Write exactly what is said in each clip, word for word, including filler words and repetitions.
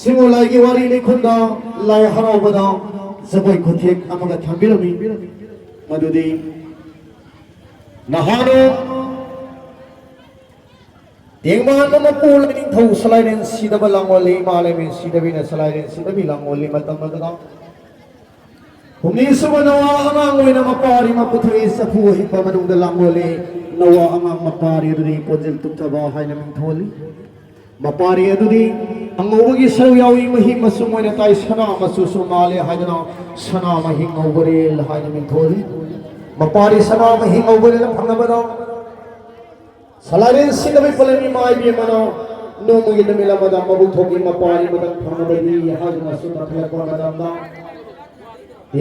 ꯁꯤꯡꯉꯨ ꯂꯥꯏꯒꯤ ꯋꯥꯔꯤ ꯂꯩꯈꯨꯟꯗ ꯂꯥꯏ ꯍꯔꯥꯎꯕꯗ ꯖꯒꯣꯏ ꯈꯨꯊꯦꯛ ꯑꯃꯒ ꯊꯝꯕꯤꯔꯝꯃꯤ꯫ ꯃꯗꯨꯗꯤ ꯅꯍꯥꯔꯣꯜ ꯇꯦꯡꯕꯥꯟ ꯃꯄꯨ ꯂꯥꯏꯅꯤꯡꯊꯧ ꯁꯂꯥꯏꯔꯦꯟ ꯁꯤꯗꯕ ꯂꯥꯡꯑꯣꯜꯂꯤ, ꯏꯃꯥ ꯂꯩꯃꯦꯟ ꯁꯤꯗꯕꯤꯅ ꯁꯂꯥꯏꯔꯦꯟ ꯁꯤꯗꯕꯤ ꯂꯥꯡꯑꯣꯜꯂꯤ ꯃꯇꯝ ꯑꯗꯨꯗ, ꯍꯨꯝꯅꯤ ꯁꯨꯕ ꯅꯋꯥ ꯑꯉꯥꯡ ꯑꯣꯏꯅ ꯃꯄꯥꯔꯤ ꯑꯃ ꯄꯨꯊꯣꯛꯏ, ꯆꯐꯨ ꯑꯍꯤꯛꯄ ꯃꯅꯨꯡꯗ ꯂꯥꯡꯑꯣꯜꯂꯤ꯫ ꯅꯋꯥ ꯑꯉꯥꯡ ꯃꯄꯥꯔꯤ ꯑꯗꯨꯗꯤ ꯀꯣꯟꯖꯦꯜ ꯇꯨꯞꯊꯕ ꯍꯥꯏꯅ ꯃꯤꯡꯊꯣꯜꯂꯤ꯫ ꯃꯄꯥꯔꯤ ꯑꯗꯨꯗꯤ ꯑꯉꯧꯕꯒꯤ ꯁꯔꯨꯛ ꯌꯥꯎꯏ, ꯃꯍꯤ ꯃꯆꯨꯝ ꯑꯣꯏꯅ ꯇꯥꯏ, ꯁꯅꯥ ꯃꯆꯨꯁꯨ ꯃꯥꯜꯂꯦ ꯍꯥꯏꯗꯅ ꯁꯅꯥ ꯃꯍꯤ ꯉꯧꯕꯔꯦꯜ ꯍꯥꯏꯅ ꯃꯤꯡꯊꯣꯜꯂꯤ꯫ ꯃꯄꯥꯔꯤ ꯁꯅꯥ ꯃꯍꯤ ꯉꯧꯕꯔꯦꯜ ꯐꯪꯅꯕꯗ ꯁꯂꯥꯏꯔꯦꯟ ꯁꯤꯗꯕꯤ ꯄꯂꯦꯝ ꯏꯃꯥ ꯏꯕꯦꯝꯃꯅ ꯅꯣꯡꯃꯒꯤ ꯅꯨꯃꯤꯠ ꯑꯃꯗ ꯃꯕꯨꯛ ꯊꯣꯛꯀꯤ ꯃꯄꯥꯔꯤ ꯑꯃꯗꯪ ꯐꯪꯅꯕꯗꯤ ꯍꯥꯏꯗꯨꯅ ꯁꯨꯝꯅ ꯈꯜꯂꯛꯄ ꯃꯇꯝꯗ,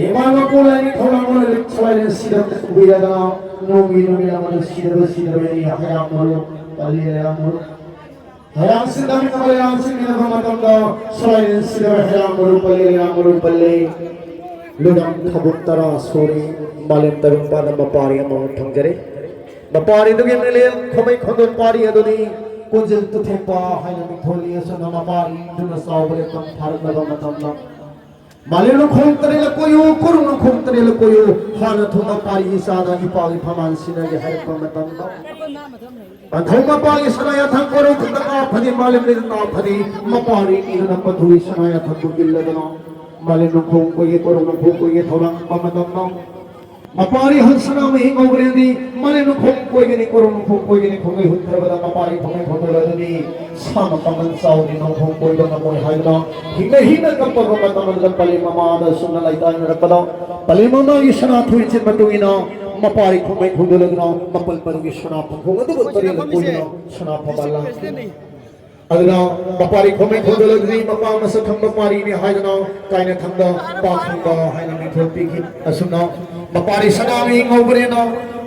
ꯏꯃꯥ ꯃꯄꯨ ꯂꯥꯏꯅꯤꯡꯊꯧ ꯂꯥꯡꯑꯣꯜ ꯁꯂꯥꯏꯔꯦꯟ ꯁꯤꯗꯕ ꯀꯨꯏꯔꯗꯅ ꯅꯣꯡꯃꯒꯤ ꯅꯨꯃꯤꯠ ꯑꯃꯗ ꯁꯤꯗꯕ ꯁꯤꯗꯕ ꯑꯩ ꯍꯩꯔꯥꯡ ꯃꯔꯨ ꯄꯜꯂꯤ, ꯍꯩꯔꯥꯡ ꯃꯔꯨ ꯍꯩꯔꯥꯡ ꯁꯤꯟꯗꯥꯃꯤꯟꯅꯕ, ꯍꯩꯔꯥꯡ ꯁꯤꯟꯃꯤꯟꯅꯕ ꯃꯇꯝꯗ ꯁꯂꯥꯏꯔꯦꯟ ꯁꯤꯗꯕ ꯍꯩꯔꯥꯡ ꯃꯔꯨ ꯄꯜꯂꯤ, ꯍꯩꯔꯥꯡ ꯃꯔꯨ ꯄꯜꯂꯤ꯫ ꯂꯨꯗꯝ ꯊꯕꯨꯛ ꯇꯔꯥ ꯁꯨꯔꯤ, ꯃꯥꯂꯦꯝ ꯇꯥꯏꯕꯪꯄꯥꯟꯗ ꯃꯄꯥꯔꯤ ꯑꯃꯃꯝ ꯐꯪꯖꯔꯦ꯫ ꯃꯄꯥꯔꯤꯗꯨꯒꯤ ꯃꯤꯂꯦꯜ ꯈꯣꯃꯩ ꯈꯣꯟꯗꯣꯟ ꯄꯥꯔꯤ ꯑꯗꯨꯅꯤ ꯀꯣꯟꯖꯦꯜ ꯇꯨꯊꯦꯛꯄ ꯍꯥꯏꯅ ꯃꯤꯡꯊꯣꯜꯂꯤ꯫ ꯑꯁꯨꯝꯅ ꯃꯄꯥꯔꯤꯗꯨꯅ ꯆꯥꯎꯕ ꯂꯦꯞꯇꯝ ꯐꯥꯔꯛꯂꯕ ꯃꯇꯝꯗ, ꯃꯥꯂꯦꯝ ꯂꯨꯈꯣꯡ ꯇꯔꯦꯠꯂ ꯀꯣꯏꯌꯨ, ꯀꯣꯔꯨꯡ ꯂꯨꯈꯣꯡ ꯇꯔꯦꯠꯂ ꯀꯣꯏꯌꯨ, ꯍꯥꯟꯅ ꯊꯣꯡꯕ ꯄꯥꯔꯤ ꯏꯆꯥꯗ ꯏꯄꯥꯒꯤ ꯐꯝꯕꯥꯜ ꯁꯤꯟꯅꯒꯦ ꯍꯥꯏꯔꯛꯄ ꯃꯇꯝꯗ, ꯄꯟꯊꯧ ꯃꯄꯥꯒꯤ ꯁꯅꯥ ꯌꯥꯊꯪ ꯀꯣꯔꯧ ꯈꯨꯟꯗ ꯉꯥ ꯐꯅꯤ, ꯃꯥꯂꯦꯝ ꯂꯩꯗ ꯉꯥ ꯐꯅꯤ, ꯃꯄꯥꯔꯤ ꯏꯗꯨꯅ ꯄꯟꯊꯧꯒꯤ ꯁꯅꯥ ꯌꯥꯊꯪꯕꯨ ꯏꯜꯂꯗꯅ ꯃꯥꯂꯦꯝ ꯅꯣꯡꯈꯣꯡ ꯀꯣꯏꯒꯦ, ꯀꯣꯔꯧ ꯅꯣꯡꯈꯣꯡ ꯀꯣꯏꯒꯦ ꯊꯧꯔꯥꯡ ꯇꯧꯕ ꯃꯇꯝꯗ, ꯃꯄꯥꯔꯤ ꯍꯟ ꯁꯅꯥ ꯃꯍꯤ ꯉꯧꯕ꯭ꯔꯦꯟꯗꯤ ꯃꯥꯂꯦꯝ ꯅꯣꯡꯈꯣꯡ ꯀꯣꯏꯒꯅꯤ, ꯀꯣꯔꯧ ꯅꯣꯡꯈꯣꯡ ꯀꯣꯏꯒꯅꯤ, ꯈꯣꯡꯂꯩ ꯍꯨꯠꯈ꯭ꯔꯕꯗ ꯃꯄꯥꯔꯤ ꯈꯣꯡꯂꯩ ꯈꯣꯡꯗꯣꯛꯂꯗꯨꯅꯤ ꯁꯥ ꯃꯄꯥꯡꯒꯜ ꯆꯥꯎꯗꯤ ꯅꯣꯡꯈꯣꯡ ꯀꯣꯏꯕ ꯉꯝꯃꯣꯏ ꯍꯥꯏꯗꯨꯅ ꯍꯤꯡꯅ ꯍꯤꯡꯅ ꯀꯞꯄꯕ ꯃꯇꯝ ꯑꯗꯨꯗ ꯄꯂꯦꯝ ꯃꯃꯥꯗ ꯑꯁꯨꯝꯅ ꯂꯥꯏꯇꯥꯏꯅꯔꯛꯄꯗ, ꯄꯂꯦꯝ ꯃꯃꯥꯒꯤ ꯁꯅꯥ ꯊꯣꯏꯁꯤꯟ ꯃꯇꯨꯡ ꯏꯟꯅ ꯃꯄꯥꯔꯤ ꯈꯣꯡꯂꯩ ꯈꯣꯡꯗꯣꯛꯂꯗꯨꯅ ꯃꯄꯜ ꯄꯔꯤꯒꯤ ꯁꯅꯥ ꯐꯪꯈꯣꯡ ꯑꯗꯨꯕꯨ ꯇꯔꯦꯠꯅ ꯀꯣꯏꯗꯨꯅ ꯁꯅꯥ ꯐꯝꯕꯥꯜ ꯂꯥꯡꯈꯤ꯫ ꯑꯗꯨꯅ ꯃꯄꯥꯔꯤ ꯈꯣꯡꯃꯩ ꯈꯣꯟꯗꯣꯂꯛꯂꯤ, ꯃꯄꯥ ꯃꯁꯛ ꯈꯪꯕ ꯄꯥꯔꯤꯅꯤ ꯍꯥꯏꯗꯅ ꯀꯥꯏꯅ ꯊꯪꯗ ꯄꯥ ꯈꯪꯕ ꯍꯥꯏꯅ ꯃꯤꯡꯊꯣꯜ ꯄꯤꯈꯤ꯫ ꯑꯁꯨꯝꯅ ꯃꯄꯥꯔꯤ ꯁꯅꯥꯃꯤ ꯉꯧꯕ꯭ꯔꯦꯅ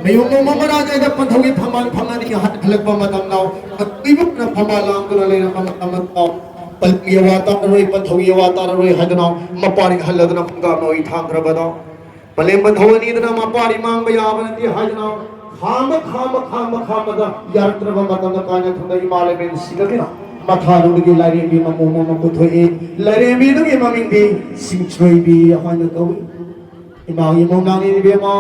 ꯃꯌꯨꯝ ꯅꯣꯡꯃ ꯃꯔꯥꯖꯩꯗ ꯄꯟꯊꯧꯒꯤ ꯐꯝꯕꯥꯜ ꯐꯪꯅꯅꯤ ꯍꯟꯈꯠꯂꯛꯄ ꯃꯇꯝꯗ, ꯃꯇꯨꯏꯕꯨꯛꯅ ꯐꯝꯕꯥꯜ ꯂꯥꯡꯗꯨꯅ ꯂꯩꯔꯝꯕ ꯃꯇꯝ ꯑꯗꯨꯗ, ꯄꯟꯊꯧꯒꯤ ꯋꯥ ꯇꯥꯔꯔꯣꯏ, ꯄꯟꯊꯧꯒꯤ ꯋꯥ ꯇꯥꯔꯔꯣꯏ ꯍꯥꯏꯗꯨꯅ ꯃꯄꯥꯔꯤ ꯍꯜꯂꯗꯨꯅ ꯈꯨꯡꯒꯥ ꯅꯣꯏ ꯊꯥꯡꯈ꯭ꯔꯕꯗ, ꯄꯂꯦꯝ ꯄꯟꯊꯧ ꯑꯅꯤꯗꯨꯅ ꯃꯄꯥꯔꯤ ꯃꯥꯡꯕ ꯌꯥꯕ ꯅꯠꯇꯦ ꯍꯥꯏꯗꯨꯅ ꯈꯥꯝꯕ, ꯈꯥꯝꯕ, ꯈꯥꯝꯕ, ꯈꯥꯝꯕꯗ ꯌꯥꯔꯛꯇ꯭ꯔꯕ ꯃꯇꯝꯗ ꯀꯥꯏꯅ ꯊꯪꯗ ꯏꯃꯥ ꯂꯩꯃꯦꯟ ꯁꯤꯗꯕꯤꯅ ꯃꯊꯥꯔꯣꯝꯗꯒꯤ ꯂꯥꯏꯔꯦꯝꯕꯤ ꯃꯃꯣꯝ ꯑꯃ ꯄꯨꯊꯣꯛꯏ꯫ ꯂꯥꯏꯔꯦꯝꯕꯤꯗꯨꯒꯤ ꯃꯃꯤꯡꯗꯤ ꯁꯤꯡꯆꯣꯏꯕꯤ ꯍꯥꯏꯅ ꯀꯧꯏ꯫ ꯏꯃꯥꯒꯤ ꯃꯧꯅꯥꯡꯅꯤ ꯏꯕꯦꯝꯃ,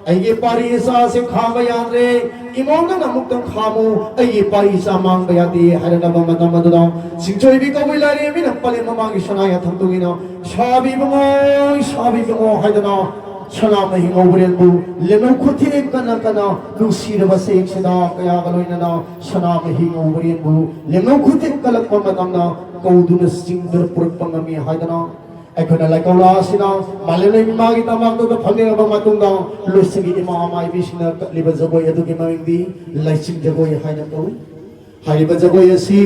ꯑꯩꯒꯤ ꯄꯥꯔꯤ ꯏꯆꯥꯁꯦ ꯈꯥꯡꯕ ꯌꯥꯗ꯭ꯔꯦ, ꯏꯃꯧ ꯅꯪꯅ ꯑꯃꯨꯛꯇꯪ ꯈꯥꯝꯃꯨ, ꯑꯩꯒꯤ ꯄꯥꯔꯤ ꯏꯆꯥ ꯃꯥꯡꯕ ꯌꯥꯗꯦ ꯍꯥꯏꯔꯛꯂꯕ ꯃꯇꯝ ꯑꯗꯨꯗ ꯁꯤꯡꯆꯣꯏꯕꯤ ꯀꯧꯏ ꯂꯥꯏꯔꯦꯝꯕꯤꯅ ꯄꯂꯦꯝ ꯃꯃꯥꯒꯤ ꯁꯅꯥ ꯌꯥꯊꯪ ꯇꯣꯡꯉꯤꯅ, "ꯁꯥꯕꯤꯕꯨꯡꯉꯣ, ꯁꯥꯕꯤꯕꯨꯡꯉꯣ" ꯍꯥꯏꯗꯅ ꯁꯅꯥꯃꯍꯤ ꯉꯧꯕꯔꯦꯜꯕꯨ ꯂꯦꯝꯅꯧ ꯈꯨꯊꯦꯛ ꯀꯟꯅ ꯀꯟꯅ ꯅꯨꯡꯁꯤꯔꯕ ꯁꯌꯦꯛꯁꯤꯗ ꯀꯌꯥꯒ ꯂꯣꯏꯅꯅ ꯁꯅꯥꯃꯍꯤ ꯉꯧꯕꯔꯦꯜꯕꯨ ꯂꯦꯝꯅꯧ ꯈꯨꯊꯦꯛ ꯀꯜꯂꯛꯄ ꯃꯇꯝꯗ ꯀꯧꯗꯨꯅ ꯆꯤꯡꯗꯨꯅ ꯄꯨꯔꯛꯄ ꯉꯝꯃꯤ ꯍꯥꯏꯗꯅ ꯑꯩꯈꯣꯏꯅ ꯂꯥꯏꯀꯧꯂꯥ ꯑꯁꯤꯅ ꯃꯥꯂꯦꯝ ꯂꯩꯃꯥꯒꯤ ꯇꯝꯄꯥꯛꯇꯨꯗ ꯐꯝꯅꯤꯡꯂꯕ ꯃꯇꯨꯡꯗ ꯂꯣꯏꯁꯤꯒꯤ ꯏꯃꯥ ꯑꯃꯥ ꯏꯕꯤꯁꯤꯡꯅ ꯀꯠꯂꯤꯕ ꯖꯒꯣꯏ ꯑꯗꯨꯒꯤ ꯃꯃꯤꯡꯗꯤ ꯂꯩꯆꯤꯡ ꯖꯒꯣꯏ ꯍꯥꯏꯅ ꯀꯧꯏ꯫ ꯍꯥꯏꯔꯤꯕ ꯖꯒꯣꯏ ꯑꯁꯤ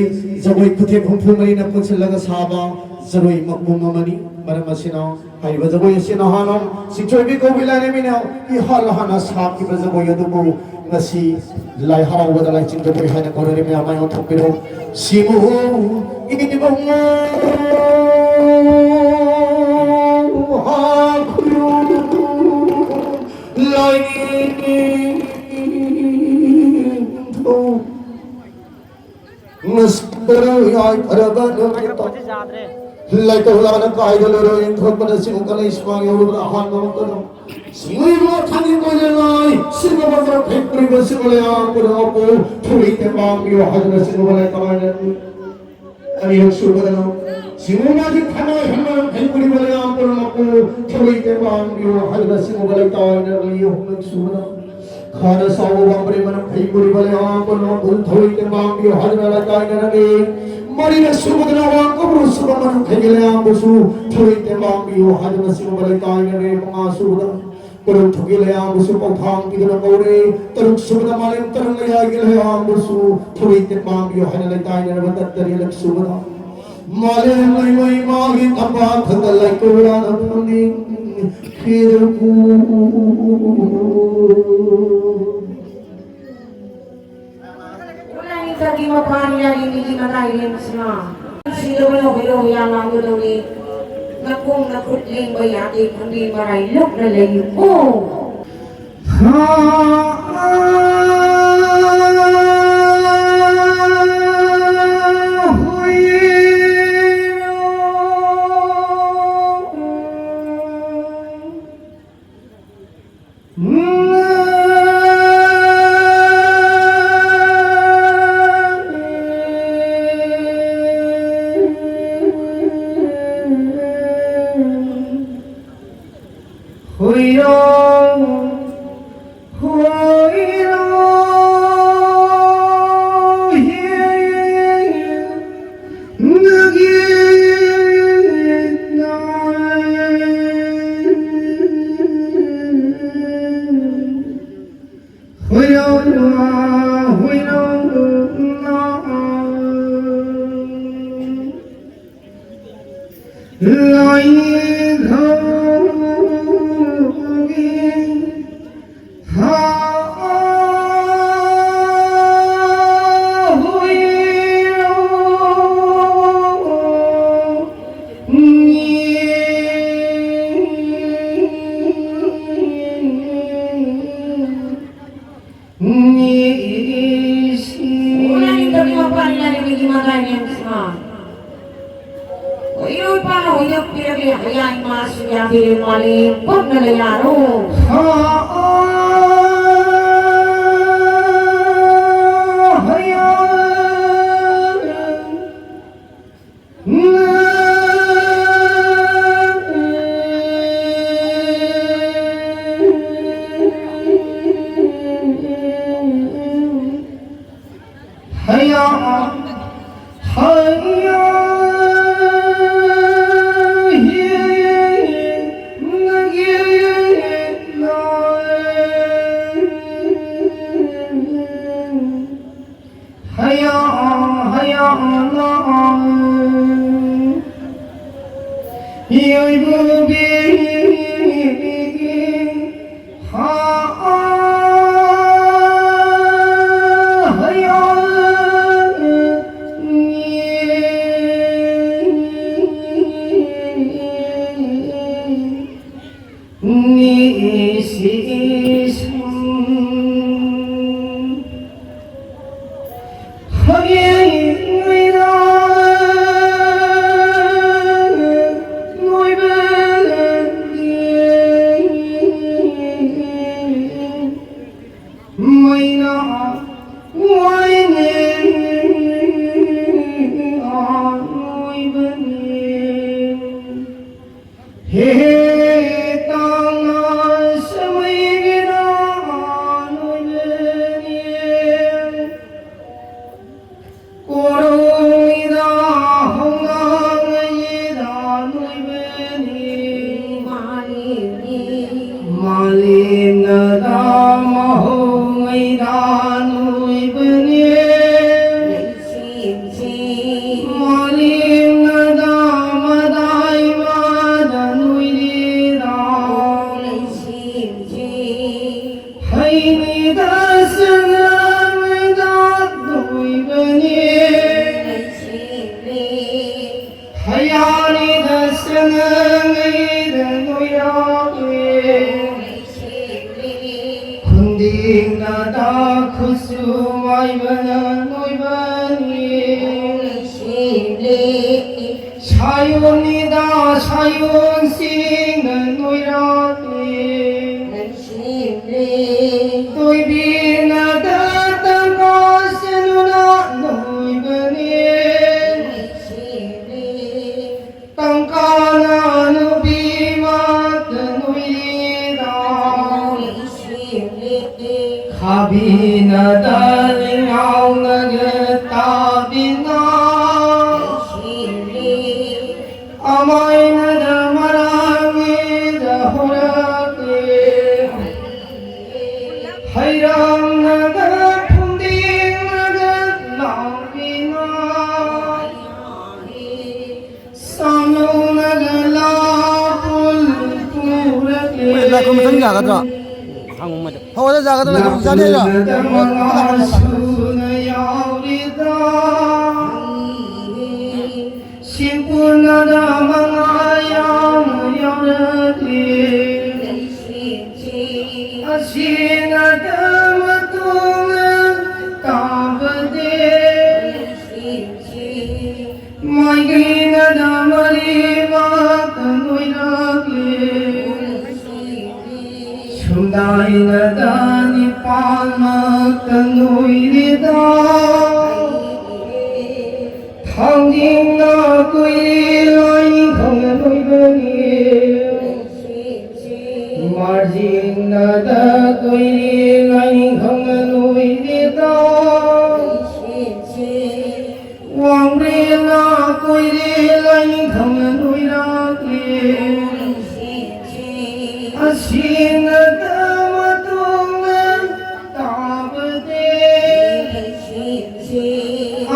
ꯖꯒꯣꯏ ꯈꯨꯊꯦꯛ ꯍꯨꯝꯐꯨ ꯃꯔꯤꯅ ꯄꯨꯟꯁꯤꯜꯂꯒ ꯁꯥꯕ ꯖꯒꯣꯏ ꯃꯄꯨꯝ ꯑꯃꯅꯤ꯫ ꯃꯔꯝ ꯑꯁꯤꯅ ꯍꯥꯏꯔꯤꯕ ꯖꯒꯣꯏ ꯑꯁꯤ ꯅꯍꯥꯟ ꯁꯤꯡꯆꯣꯏꯕꯤ ꯀꯧꯕꯤ ꯂꯥꯏꯔꯦꯝꯕꯤꯅ ꯏꯍꯥꯟ ꯍꯥꯟꯅ ꯁꯥꯈꯤꯕ ꯖꯒꯣꯏ ꯑꯗꯨꯕꯨ ꯉꯁꯤ ꯂꯥꯏ ꯍꯔꯥꯎꯕꯗ ꯂꯥꯏꯆꯤꯡ ꯖꯒꯣꯏ ꯍꯥꯏꯅ ꯀꯧꯅꯔꯤ꯫ ꯃꯌꯥꯝ ꯃꯥꯏ ꯑꯣꯟꯊꯣꯛꯄꯤꯔꯣ꯫ ꯁꯤꯕꯨ ꯏꯕꯨꯡꯉꯣ ꯍꯥꯈꯨ ꯂꯥꯏꯅꯤꯡꯊꯧ ꯃꯁꯛꯇꯔꯨ ꯌꯥꯏꯐꯔꯕ ꯅꯨꯃꯤꯠꯇ ꯂꯥꯏꯀꯧꯂꯥꯅ ꯀꯥꯏꯗ ꯂꯣꯏꯔꯣꯏ ꯏꯟꯊꯣꯛꯄꯅ ꯁꯤꯡ ꯀꯂꯩ ꯁꯨꯃꯥꯡ ꯌꯧꯔꯨꯕꯗ ꯑꯍꯥꯟꯕ ꯃꯛꯇꯗ ꯁꯤꯡꯂꯩꯕ ꯊꯥꯡꯖꯤꯡ ꯀꯣꯏꯖꯅꯥꯏ ꯁꯤꯡꯕ ꯃꯇꯝ ꯐꯦꯛꯄ꯭ꯔꯤꯕ ꯁꯤꯡꯂꯩ ꯑꯃ ꯄꯨꯔꯛꯑꯣ ꯊꯨꯔꯤ ꯇꯦꯡꯕꯥꯡꯕꯤꯌꯣ ꯍꯥꯏꯗꯨꯅ ꯁꯤꯡꯕ ꯂꯥꯏ ꯀꯃꯥꯏꯅ ꯑꯅꯤꯔꯛ ꯁꯨꯕꯗꯅ ꯁꯤꯡꯎ ꯃꯥꯒꯤ ꯊꯅꯥꯏ ꯍꯟꯕꯅ ꯐꯩ ꯄꯨꯔꯤꯕ ꯂꯩꯌꯥꯝ ꯄꯨꯝꯅꯃꯛꯄꯨ ꯊꯧꯔꯤ ꯇꯦꯡꯕꯥꯡꯕꯤꯌꯨ ꯍꯥꯏꯗꯨꯅ ꯁꯤꯡꯎꯕ ꯂꯩꯇꯥꯏꯅꯔꯛꯂꯤ꯫ ꯑꯍꯨꯝꯂꯛ ꯁꯨꯕꯗ ꯈꯥꯅ ꯁꯥꯎꯕ ꯋꯥꯡꯕ꯭ꯔꯦ ꯃꯅꯝ ꯐꯩ ꯄꯨꯔꯤꯕ ꯂꯩꯌꯥꯝ ꯄꯨꯝꯅꯃꯛꯄꯨ ꯊꯧꯔꯤ ꯇꯦꯡꯕꯥꯡꯕꯤꯌꯨ ꯍꯥꯏꯗꯨꯅ ꯂꯩꯇꯥꯏꯅꯔꯛꯂꯤ꯫ ꯃꯔꯤꯔꯛ ꯁꯨꯕꯗꯅ ꯋꯥꯡ ꯀꯧꯕ꯭ꯔꯨ ꯁꯨꯕ ꯃꯅꯝ ꯐꯩꯒꯤ ꯂꯩꯌꯥꯝꯕꯨꯁꯨ ꯊꯧꯔꯤ ꯇꯦꯡꯕꯥꯡꯕꯤꯌꯨ ꯍꯥꯏꯗꯨꯅ ꯁꯤꯡꯎꯕ ꯂꯩꯇꯥꯏꯅꯔꯦ꯫ ꯃꯉꯥ ꯁꯨꯕꯗ ꯀꯣꯅꯨꯡ ꯊꯣꯛꯀꯤ ꯂꯩꯌꯥꯝꯕꯨꯁꯨ ꯄꯥꯎꯊꯥꯡ ꯄꯤꯗꯨꯅ ꯀꯧꯔꯦ꯫ ꯇꯔꯨꯛ ꯁꯨꯕꯗ ꯃꯥꯂꯦꯝ ꯇꯔꯨꯛ ꯂꯩꯌꯥꯏꯒꯤ ꯂꯩꯌꯥꯝꯕꯨꯁꯨ ꯊꯧꯔꯤ ꯇꯦꯡꯕꯥꯡꯕꯤꯌꯨ ꯍꯥꯏꯅ ꯂꯩꯇꯥꯏꯅꯔꯕ ꯇꯔꯦꯠꯂꯛ ꯁꯨꯕꯗ ꯃꯥꯂꯦꯝ ꯂꯩꯃꯩ ꯃꯥꯒꯤ ꯇꯝꯄꯥꯛ ꯈꯛꯇ ꯂꯩꯀꯣꯏꯔꯥꯅ ꯐꯝꯅꯤꯡꯈꯤꯗ꯭ꯔꯕꯨ꯫ ꯈꯨꯠꯂꯥꯏꯅꯤꯡꯊꯧꯒꯤ ꯃꯄꯥꯟ ꯌꯥꯔꯤꯉꯩꯒꯤ ꯃꯇꯥꯏ ꯂꯦꯝꯕꯁꯤꯅ ꯁꯤꯗꯧ ꯂꯧꯕꯤꯔꯣ ꯌꯥ ꯂꯥꯎꯒꯗꯧꯔꯤ꯫ ꯅꯈꯣꯡ ꯅꯈꯨꯠ ꯂꯦꯡꯕ ꯌꯥꯗꯦ ꯈꯪꯕꯤ ꯃꯔꯥꯏ ꯂꯨꯞꯅ ꯂꯩꯌꯨꯀꯣ꯫ Ulan ito ni Mapanya ni Migimagay ni Sma. O iyo pa, o iyo piragli, hayaan mas ya pili mali, pag nalayaro. Ha, ah, hayaan. Haya, haya, la. Yoi bu bi. Ha, haya, ni. Ni si isum. Hagi ngira noi beli. Maina waine a noi beli. He tangna samai gina noi beli. Koro ida ꯍꯌꯥꯅꯤꯗ ꯁꯅꯉꯩꯗ ꯅꯣꯏꯔꯥꯛꯂꯦ꯫ ꯈꯨꯟꯗꯤꯡꯅꯗ ꯈꯨꯠꯁꯨ ꯃꯥꯏꯕꯅ ꯅꯣꯏꯕꯅꯤ꯫ ꯁꯥꯌꯣꯟꯅꯤꯗ ꯁꯥꯌꯣꯟꯁꯤꯡꯅ ꯅꯣꯏꯔꯥꯛꯂꯦ꯫ ꯇꯣꯏꯕꯤꯅꯗ ꯇꯝꯕꯁꯅꯨꯅ ꯅꯣꯏꯕꯅꯤ꯫ ꯇꯪꯀꯥꯅ ꯅꯨꯄꯤ ꯃꯥꯇ ꯅꯨꯏꯗ꯫ ꯈꯥꯕꯤꯅꯗ ꯂꯤꯉꯥꯎꯅꯒ ꯇꯥꯕꯤꯅ꯫ ꯑꯃꯥꯏꯅꯗ ꯃꯔꯥꯡꯒꯤꯗ ꯍꯣꯔꯛꯂꯦ꯫ ꯍꯩꯔꯥꯡꯅꯗ ꯐꯨꯝꯗꯤꯡꯅꯗ ꯂꯥꯎꯕꯤꯅ꯫ ꯁꯥꯡꯂꯧꯅꯗ ꯂꯥꯄꯨꯜ ꯄꯨꯔꯛꯂꯦ꯫ ꯃꯣꯏ ꯂꯥꯛꯄ ꯃꯇꯝ ꯌꯥꯒꯗ꯭ꯔꯣ? ꯍꯪꯉꯨ ꯃꯣꯏꯗ꯫ ꯍꯧꯒꯠꯂ ꯌꯥꯒꯗ꯭ꯔꯣ? ꯌꯥꯗꯦ, ꯌꯥꯗꯦ꯫ ꯂꯥꯄꯨꯜꯅꯗ ꯃꯉꯥ ꯁꯨꯅ ꯌꯥꯎꯔꯤꯗ꯫ ꯁꯤꯡꯄꯨꯅꯗ ꯃꯉꯥ ꯌꯥꯎꯅ ꯌꯥꯎꯔꯛꯂꯤ꯫ ꯑꯁꯤꯅꯗ ꯃꯇꯨꯡꯗ ꯇꯥꯕꯗꯤ꯫ ꯃꯥꯏꯒꯤꯅꯗ ꯃꯔꯤꯃꯛꯇ ꯅꯣꯏꯔꯛꯂꯤ꯫ ꯁꯨꯝꯗꯥꯏꯅꯗ ꯅꯤꯄꯥꯜꯃꯛꯇ ꯅꯣꯏꯔꯤꯗ꯫ ꯊꯥꯡꯖꯤꯡꯅ ꯀꯨꯏꯔꯦ ꯂꯥꯏꯅꯤꯡꯊꯧꯅ ꯅꯣꯏꯕꯅꯤ꯫ ꯃꯥꯔꯖꯤꯡꯅꯗ ꯀꯨꯏꯔꯦ ꯂꯥꯏꯅꯤꯡꯊꯧꯅ ꯅꯣꯏꯔꯤꯗ꯫ ꯋꯥꯡꯕ꯭ꯔꯦꯜꯅ ꯀꯨꯏꯔꯦ ꯂꯥꯏꯅꯤꯡꯊꯧꯅ ꯅꯣꯏꯔꯛꯂꯦ꯫ ꯑꯁꯤꯅꯗ ꯃꯇꯨꯡꯗ ꯇꯥꯕꯗꯤ꯫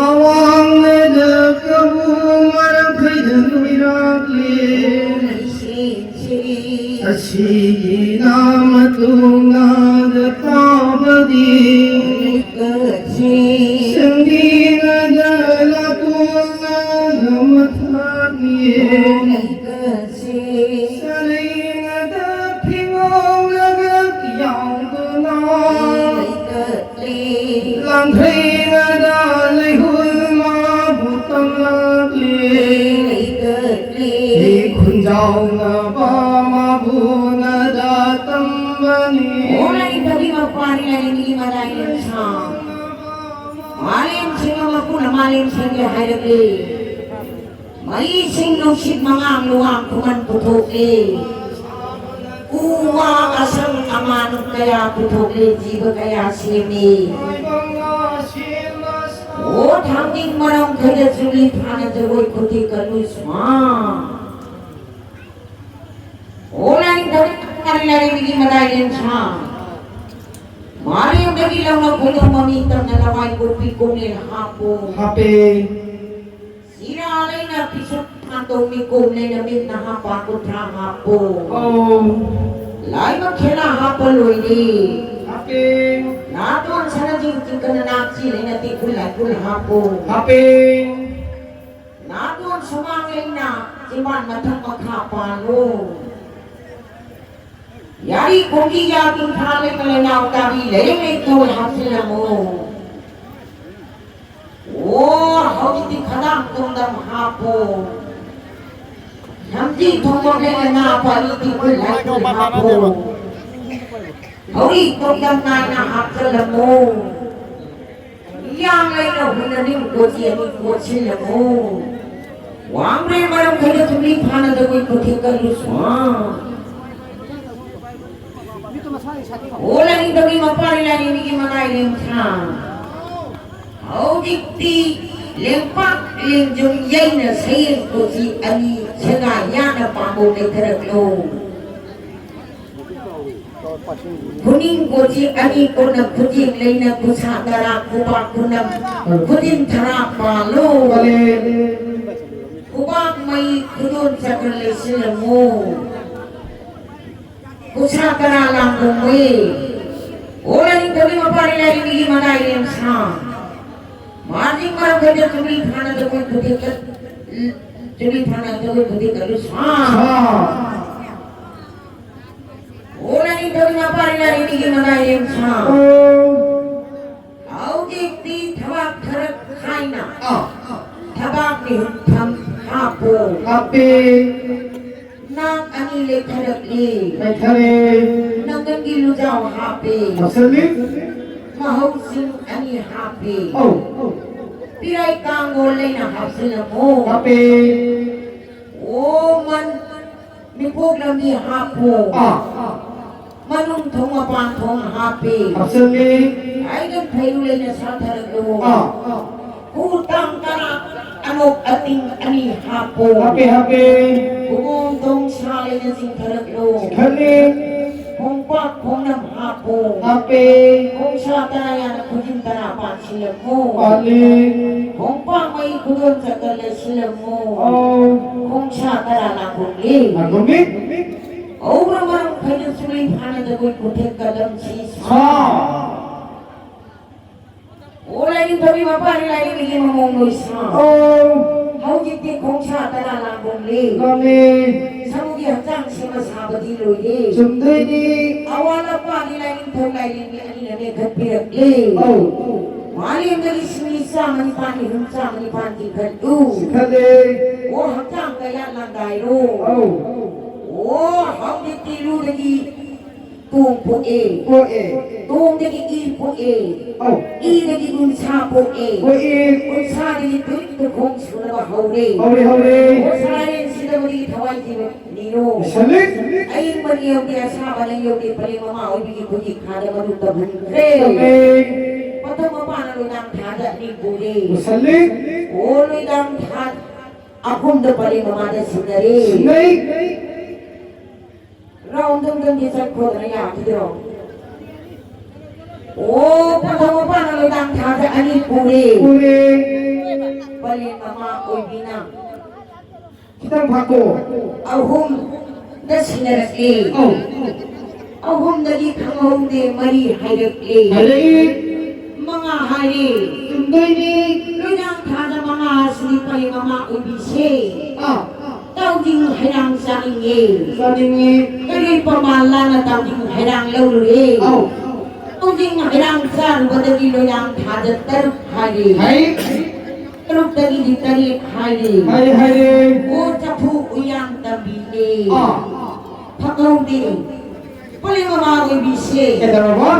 ꯑꯋꯥꯡꯅꯗ ꯀꯕꯨ ꯃꯔꯛꯈꯩꯗ ꯅꯣꯏꯔꯛꯂꯦ꯫ ꯑꯁꯤꯒꯤꯅ ꯃꯇꯨꯡꯅꯗ ꯇꯥꯕꯗꯤ꯫ ꯁꯦꯡꯕꯤꯅꯗ ꯂꯥꯇꯣꯡꯅꯗ ꯃꯊꯛ ꯂꯩꯀꯠꯁꯤ꯫ ꯆꯔꯩꯅꯗ ꯐꯤꯉꯧꯅꯒ ꯌꯥꯎꯗꯨꯅ꯫ ꯂꯩꯀꯠꯂꯤ꯫ ꯂꯥꯡꯊ꯭ꯔꯩꯅꯗ ꯂꯩꯍꯨꯜ ꯃꯥꯕꯨ ꯇꯝꯂꯛꯂꯤ꯫ ꯂꯩꯀꯠꯂꯤ꯫ ꯈꯨꯟꯖꯥꯎꯅꯕ ꯃꯥꯕꯨ ꯅꯗ ꯇꯝꯕꯅꯤ꯫ ꯑꯣ ꯂꯥꯏꯅꯤꯡꯊꯧꯒꯤ ꯃꯄꯥꯅꯤ, ꯂꯥꯏꯅꯤꯡꯒꯤ ꯃꯔꯥꯏ ꯂꯦꯟꯁꯥ꯫ ꯃꯥꯂꯦꯝ ꯁꯤꯡꯕ ꯃꯄꯨꯅ ꯃꯥꯂꯦꯝ ꯁꯤꯡꯒꯦ ꯍꯥꯏꯔꯛꯂꯤ꯫ ꯃꯩꯁꯤꯡ ꯅꯨꯡꯁꯤꯠ ꯃꯉꯥꯡ ꯂꯨꯋꯥꯡ ꯈꯨꯃꯟ ꯄꯨꯊꯣꯛꯂꯤ꯫ ꯎ ꯋꯥ ꯑꯁꯪ ꯑꯃꯥꯟ ꯀꯌꯥ ꯄꯨꯊꯣꯛꯂꯤ, ꯖꯤꯕ ꯀꯌꯥ ꯁꯦꯝꯃꯤ꯫ ꯑꯣ ꯊꯥꯡꯖꯤꯡ ꯃꯔꯝ ꯈꯩꯗ ꯆꯨꯝꯂꯤ ꯐꯥꯅ ꯖꯒꯣꯏ ꯈꯨꯊꯦꯛ ꯀꯜꯂꯨ ꯁ꯭ꯋꯥ꯫ ꯑꯣ ꯂꯥꯏꯅꯤꯡꯊꯧꯒꯤ ꯃꯔꯥꯏ ꯂꯥꯏꯔꯦꯝꯕꯤꯒꯤ ꯃꯔꯥꯏ ꯂꯦꯟꯁꯥ꯫ ꯃꯥꯂꯦꯝꯗꯒꯤ ꯂꯧꯅ ꯈꯣꯏꯗꯣꯝ ꯃꯃꯤ ꯇꯝꯅ ꯂꯋꯥꯏ ꯀꯣꯠꯄꯤ ꯀꯣꯡꯂꯦꯟ ꯍꯥꯞꯄꯨ꯫ ꯍꯥꯞꯄꯦ꯫ ꯁꯤꯔꯥ ꯂꯩꯅ ꯄꯤꯁꯨꯝ ꯍꯥꯟꯗꯧ ꯃꯤꯀꯣꯡ ꯂꯩꯅ ꯃꯤꯠ ꯅꯍꯥ ꯄꯥ ꯀꯨꯟꯊ꯭ꯔꯥ ꯍꯥꯞꯄꯨ꯫ ꯑꯣ꯫ ꯂꯥꯏꯕꯛ ꯈꯦꯂꯥ ꯍꯥꯞꯄ ꯂꯣꯏꯔꯦ꯫ ꯍꯥꯞꯄꯦ꯫ ꯅꯥꯇꯣꯟ ꯁꯅꯥꯖꯤꯡ ꯆꯤꯡꯈꯠꯅ ꯅꯥꯞꯆꯤ ꯂꯩꯅ ꯇꯤꯛꯈꯨꯜ ꯂꯥꯏꯈꯨꯜ ꯍꯥꯞꯄꯨ꯫ ꯍꯥꯞꯄꯦ꯫ ꯅꯥꯇꯣꯟ ꯁꯨꯃꯥꯡ ꯂꯩꯅ ꯆꯤꯝꯕꯥꯟ ꯃꯊꯛ ꯃꯈꯥ ꯄꯥꯜꯂꯨ꯫ ꯌꯥꯔꯤ ꯈꯣꯡꯕꯤ ꯌꯥ ꯀꯨꯟꯊ꯭ꯔꯥ ꯂꯩꯃ ꯂꯩꯅꯥꯎ ꯇꯥꯕꯤ ꯂꯩꯔꯦꯡ ꯂꯩꯇꯣꯜ ꯍꯥꯞꯆꯤꯜꯂꯝꯃꯨ꯫ ꯑꯣ ꯍꯧꯖꯤꯛꯇꯤ ꯈꯗꯥꯡ ꯇꯨꯝꯗꯝ ꯍꯥꯞꯄꯣ꯫ ꯅꯝꯖꯤ ꯊꯣꯡꯕ ꯂꯩꯃ ꯂꯩꯅꯥꯎ ꯄꯥꯔꯤ ꯇꯤꯡꯈꯨꯜ ꯂꯥꯏꯈꯨꯜ ꯍꯥꯞꯄꯣ꯫ ꯊꯧꯔꯤ ꯇꯨꯝꯗꯝ ꯅꯥꯏꯅ ꯍꯥꯞꯆꯤꯜꯂꯝꯃꯨ꯫ ꯌꯥꯡꯂꯩꯅ ꯍꯨꯟꯅꯅꯤꯡ ꯀꯣꯆꯤ ꯑꯅꯤ ꯀꯣꯠꯁꯤꯜꯂꯝꯃꯨ꯫ ꯋꯥꯡꯕ꯭ꯔꯦ ꯃꯔꯝ ꯈꯔ ꯊꯨꯝꯂꯤ ꯐꯥꯅꯗꯕꯩ ꯈꯨꯊꯦꯛ ꯀꯜꯂꯨ ꯁ꯭ꯋꯥ꯫ ꯑꯣ ꯂꯥꯏꯅꯤꯡꯊꯧꯒꯤ ꯃꯄꯥꯔꯤ ꯂꯥꯏꯔꯦꯝꯕꯤꯒꯤ ꯃꯅꯥꯏ ꯂꯦꯝꯊꯥ꯫ ꯍꯧꯖꯤꯛꯇꯤ ꯂꯦꯡꯄꯥꯛ ꯂꯦꯡꯖꯨꯝ ꯌꯩꯅ ꯁꯌꯦꯡ ꯀꯣꯆꯤ ꯑꯅꯤ ꯁꯦꯒꯥ ꯌꯥꯅ ꯄꯥꯝꯕꯣꯝ ꯂꯩꯊꯔꯛꯂꯣ꯫ ꯈꯨꯅꯤꯡ ꯀꯣꯆꯤ ꯑꯅꯤ ꯀꯣꯟꯅ ꯈꯨꯖꯦꯡ ꯂꯩꯅ ꯈꯨꯁꯥ ꯇꯔꯥ ꯈꯨꯕꯥꯛ ꯈꯨꯅꯝ ꯈꯨꯖꯤꯟ ꯊꯔꯥ ꯄꯥꯜꯂꯨ꯫ ꯈꯨꯕꯥꯛ ꯃꯩ ꯈꯨꯗꯣꯟ ꯆꯀ꯭ꯔ ꯂꯩꯁꯤꯜꯂꯝꯃꯨ꯫ ꯈꯨꯁꯥ ꯇꯔꯥ ꯂꯥꯡꯕꯣꯝ ꯃꯩ꯫ ꯑꯣ ꯂꯥꯏꯅꯤꯡꯊꯧꯒꯤ ꯃꯄꯥꯔꯤ ꯂꯥꯏꯔꯦꯝꯕꯤꯒꯤ ꯃꯅꯥꯏ ꯂꯦꯝꯁꯥ꯫ ꯃꯥꯔꯖꯤꯡ ꯃꯔꯝ ꯈꯩꯗ ꯆꯨꯝꯂꯤ ꯐꯥꯅꯗ ꯃꯣꯏ ꯈꯨꯗꯤꯡꯃꯛ ꯇꯨꯂꯤ ꯊꯥꯅ ꯇꯧꯕꯗꯤ ꯀꯜꯂꯨ ꯁꯥ꯫ ꯁꯥ꯫ ꯑꯣ ꯂꯥꯏꯅꯤꯡꯊꯧ ꯏꯃꯥ ꯄꯥꯔꯤ ꯂꯥꯏꯔꯦꯝꯕꯤꯒꯤ ꯃꯅꯥꯏꯔꯦꯝ ꯁꯥ꯫ ꯑꯣ꯫ ꯍꯧꯖꯤꯛꯇꯤ ꯊꯕꯥꯛ ꯊꯔꯛ ꯈꯥꯏꯅ꯫ ꯑꯥ꯫ ꯊꯕꯥꯛ ꯃꯤꯍꯨꯠꯐꯝ ꯍꯥꯞꯄꯣ꯫ ꯍꯥꯞꯄꯦ꯫ ꯅꯥꯛ ꯑꯅꯤ ꯂꯩꯊꯔꯛꯂꯤ꯫ ꯂꯩꯊꯔꯦ꯫ ꯅꯪꯒꯟꯒꯤ ꯂꯨꯖꯥꯎ ꯍꯥꯞꯄꯦ꯫ ꯍꯥꯞꯆꯜꯂꯤ꯫ ꯃꯍꯧꯁꯤꯡ ꯑꯅꯤ ꯍꯥꯞꯄꯦ꯫ ꯑꯧ꯫ ꯄꯤꯔꯥꯏ ꯀꯥꯡꯒꯣꯜ ꯂꯩꯅ ꯍꯥꯞꯆꯤꯜꯂꯝꯃꯣ꯫ ꯍꯥꯞꯄꯦ꯫ ꯑꯣ ꯃꯟ ꯃꯤꯄꯣꯛ ꯂꯝꯕꯤ ꯍꯥꯞꯄꯣ꯫ ꯑꯥ꯫ ꯃꯅꯨꯡ ꯊꯣꯡ ꯃꯄꯥꯟ ꯊꯣꯡ ꯍꯥꯞꯄꯤ꯫ ꯍꯥꯞꯆꯜꯂꯤ꯫ ꯑꯩꯒ ꯐꯩꯔꯨ ꯂꯩꯅ ꯁꯥꯊꯔꯛꯂꯨ꯫ ꯑꯥ꯫ ꯈꯨ ꯇꯥꯡ ꯇꯔꯥ ꯑꯅꯣꯛ ꯑꯇꯤꯡ ꯑꯅꯤ ꯍꯥꯞꯄꯣ꯫ ꯍꯥꯞꯄꯦ, ꯍꯥꯞꯄꯦ꯫ ꯈꯨꯕꯣꯝ ꯊꯣꯡ ꯁꯥ ꯂꯩꯅ ꯆꯤꯡꯊꯔꯛꯂꯨ꯫ ꯆꯤꯡꯈꯠꯂꯤ꯫ ꯈꯣꯡꯄꯥꯛ ꯈꯣꯡꯅꯝ ꯍꯥꯞꯄꯣ꯫ ꯍꯥꯞꯄꯦ꯫ ꯈꯣꯡꯁꯥ ꯇꯔꯥ ꯌꯥꯅ ꯈꯨꯖꯤꯟ ꯇꯔꯥ ꯄꯥꯟꯁꯤꯜꯂꯝꯃꯨ꯫ ꯄꯥꯜꯂꯤ꯫ ꯈꯣꯡꯄꯥꯛ ꯃꯩ ꯈꯨꯗꯣꯟ ꯆꯀꯔ ꯂꯩꯁꯤꯜꯂꯝꯃꯨ꯫ ꯑꯧ꯫ ꯈꯣꯡꯁꯥ ꯇꯔꯥ ꯂꯥꯡꯒꯣꯡꯂꯤ꯫ ꯂꯥꯡꯒꯣꯡꯂꯤ꯫ ꯑꯧꯔ ꯃꯔꯝ ꯈꯩꯅ ꯁꯨꯔꯤ ꯐꯥꯅ ꯖꯒꯣꯏ ꯈꯨꯊꯦꯛ ꯀꯗꯝꯁꯤ ꯁꯥ꯫ ꯁꯥ꯫ ꯑꯣ ꯂꯥꯏꯅꯤꯡꯊꯧꯒꯤ ꯃꯄꯥꯅꯤ ꯂꯥꯏꯔꯦꯝꯕꯤꯒꯤ ꯃꯃꯣꯝ ꯂꯣꯏꯁꯥ꯫ ꯑꯧ꯫ ꯍꯧꯖꯤꯛꯇꯤ ꯈꯣꯡꯁꯥ ꯇꯔꯥ ꯂꯥꯡꯒꯣꯡꯂꯤ꯫ ꯂꯥꯡꯂꯤ꯫ ꯁꯃꯨꯒꯤ ꯍꯛꯆꯥꯡ ꯁꯦꯝꯕ ꯁꯥꯕꯗꯤ ꯂꯣꯏꯔꯦ꯫ ꯆꯨꯝꯗꯣꯏꯅꯤ꯫ ꯑꯋꯥ ꯂꯄꯥꯅꯤ ꯂꯥꯏꯅꯤꯡꯊꯧ ꯂꯥꯏꯔꯦꯝꯕꯤ ꯑꯅꯤꯅ ꯃꯦꯟꯈꯠꯄꯤꯔꯛꯂꯦ꯫ ꯑꯧ꯫ ꯃꯥꯂꯦꯝꯗꯒꯤ ꯁꯤꯡꯂꯤ ꯆꯥꯝꯃ ꯅꯤꯄꯥꯟ ꯃꯤꯍꯨꯝ ꯆꯥꯝꯃ ꯅꯤꯄꯥꯟ ꯆꯤꯡꯈꯠꯂꯨ꯫ ꯆꯤꯡꯈꯠꯂꯦ꯫ ꯑꯣ ꯍꯛꯆꯥꯡ ꯀꯌꯥꯠ ꯂꯥꯡꯗꯥꯏꯔꯣ꯫ ꯑꯧ꯫ ꯑꯣ ꯍꯧꯖꯤꯛꯇꯤ ꯂꯨꯗꯒꯤ ꯇꯣꯡ ꯄꯣꯛꯑꯦ꯫ ꯄꯣꯛꯑꯦ꯫ ꯇꯣꯡꯗꯒꯤ ꯏ ꯄꯣꯛꯑꯦ꯫ ꯑꯧ꯫ ꯏꯗꯒꯤ ꯎꯟꯁꯥ ꯄꯣꯛꯑꯦ꯫ ꯄꯣꯛꯑꯦ꯫ ꯎꯟꯁꯥꯗꯒꯤ ꯇꯨꯏꯠ ꯇꯨꯈꯣꯡ ꯁꯨꯅꯕ ꯍꯧꯔꯦ꯫ ꯍꯧꯔꯦ, ꯍꯧꯔꯦ꯫ ꯑꯣ ꯁꯂꯥꯏꯔꯦꯟ ꯁꯤꯗꯕꯗꯒꯤ ꯊꯋꯥꯏ ꯊꯤꯕ ꯅꯤꯔꯣ꯫ ꯁꯂꯤꯠ꯫ ꯑꯏꯪꯕꯅ ꯌꯧꯗꯦ, ꯑꯁꯥꯕꯅ ꯌꯧꯗꯦ, ꯄꯔꯦꯡ ꯃꯃꯥ ꯑꯣꯏꯕꯤꯒꯤ ꯈꯨꯖꯤꯛ ꯊꯥꯗ ꯃꯔꯨ ꯇꯝꯍꯟꯈ꯭ꯔꯦ꯫ ꯇꯝꯃꯦ꯫ ꯄꯟꯊꯧ ꯃꯄꯥꯅ ꯂꯣꯏꯗꯥꯡ ꯊꯥꯗ ꯑꯅꯤ ꯄꯨꯔꯦ꯫ ꯁꯂꯤꯠ꯫ ꯑꯣ ꯂꯣꯏꯗꯥꯡ ꯊꯥ ꯑꯍꯨꯝꯗ ꯄꯔꯦꯡ ꯃꯃꯥꯗ ꯁꯤꯟꯅꯔꯦ꯫ ꯁꯤꯟꯅꯩ꯫ ꯔꯥꯎꯟ ꯗꯨꯝ ꯗꯨꯝꯗꯤ ꯆꯠꯈꯣꯗꯅ ꯌꯥꯈꯤꯗ꯭ꯔꯣ? ꯑꯣ ꯄꯟꯊꯧ ꯃꯄꯥꯅ ꯂꯣꯏꯗꯥꯡ ꯊꯥꯗ ꯑꯅꯤ ꯄꯨꯔꯦ꯫ ꯄꯨꯔꯦ꯫ ꯄꯔꯦꯡ ꯃꯃꯥ ꯑꯣꯏꯕꯤꯅ ꯈꯤꯇꯪ ꯐꯥꯀꯣ꯫ ꯑꯍꯨꯝꯗ ꯁꯤꯟꯅꯔꯛꯂꯤ꯫ ꯑꯧ꯫ ꯑꯍꯨꯝꯗꯒꯤ ꯈꯪꯍꯧꯗꯦ ꯃꯔꯤ ꯍꯥꯏꯔꯛꯂꯤ꯫ ꯍꯥꯏꯔꯛꯏ꯫ ꯃꯉꯥ ꯍꯥꯏꯔꯤ꯫ ꯆꯨꯝꯗꯣꯏꯅꯤ꯫ ꯂꯣꯏꯗꯥꯡ ꯊꯥꯗ ꯃꯉꯥ ꯑꯁꯤꯗꯤ ꯃꯃꯥ ꯑꯣꯏꯕꯤꯁꯦ꯫ ꯑꯥ꯫ ꯇꯥꯎꯖꯤꯡ ꯍꯩꯔꯥꯡ ꯆꯥꯅꯤꯡꯉꯦ꯫ ꯆꯥꯅꯤꯡꯉꯤ꯫ ꯀꯔꯤ ꯄꯃꯥ ꯂꯥꯅ ꯇꯥꯎꯖꯤꯡ ꯍꯩꯔꯥꯡ ꯂꯧꯔꯨꯔꯦ꯫ ꯑꯧ꯫ ꯇꯥꯎꯖꯤꯡ ꯍꯩꯔꯥꯡ ꯆꯥꯔꯨꯕꯗꯒꯤ ꯂꯣꯏꯌꯥꯡ ꯊꯥꯗ ꯇꯔꯨꯛ ꯍꯥꯏꯔꯦ꯫ ꯍꯩ꯫ ꯇꯔꯨꯛꯇꯒꯤꯗꯤ ꯇꯔꯦꯠ ꯍꯥꯏꯔꯦ꯫ ꯍꯩ ꯍꯥꯏꯔꯦ꯫ ꯑꯣ ꯆꯐꯨ ꯎꯌꯥꯟ ꯇꯝꯕꯤꯅꯦ꯫ ꯑꯥ꯫ ꯐꯪꯍꯧꯗꯦ꯫ ꯄꯂꯦꯝ ꯃꯃꯥ ꯑꯣꯏꯕꯤꯁꯦ꯫ ꯀꯩꯗꯧꯔꯕ?